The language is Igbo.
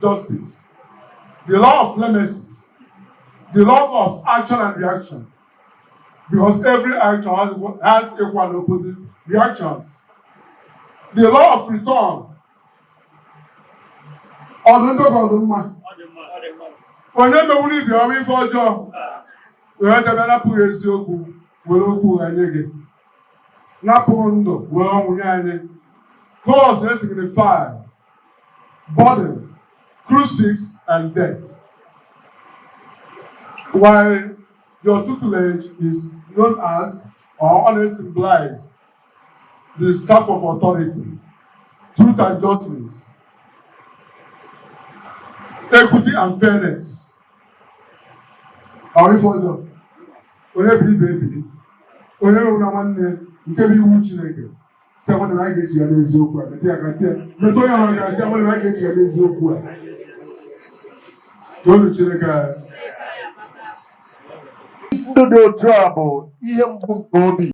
Justice, the law of clemency, the law of action and reaction, because every action has equal and opposite reactions, the law of return. Ọdụ ndụ ka ọdụ mma. Onye megburu ibi ọma ife ọjọọ wee jebe napụghị eziokwu, were okwu ụgha nye gị, napụghị ndụ, were ọnwụ nye anyị. Cross na-signify burden, crucifix and death, while your tutelage is known as or always symbolize the staff of authority, truth and justice, equity and fairness. Ọ ife ọjọọ, onye biri ibe ebiri, onye nwere na nwanne, nke bụ iwu Chineke. Sị, "Nwanne m, anyị ga-eji ya n'eziokwu a." Metụ ya aka, tie, metụ onye ahụ aka, sị, "Nwanne m, anyị ga-eji ya n'eziokwu a." Toonu Chineke anyị. Ndụ dị otu a bụ ihe mgbu nke obi.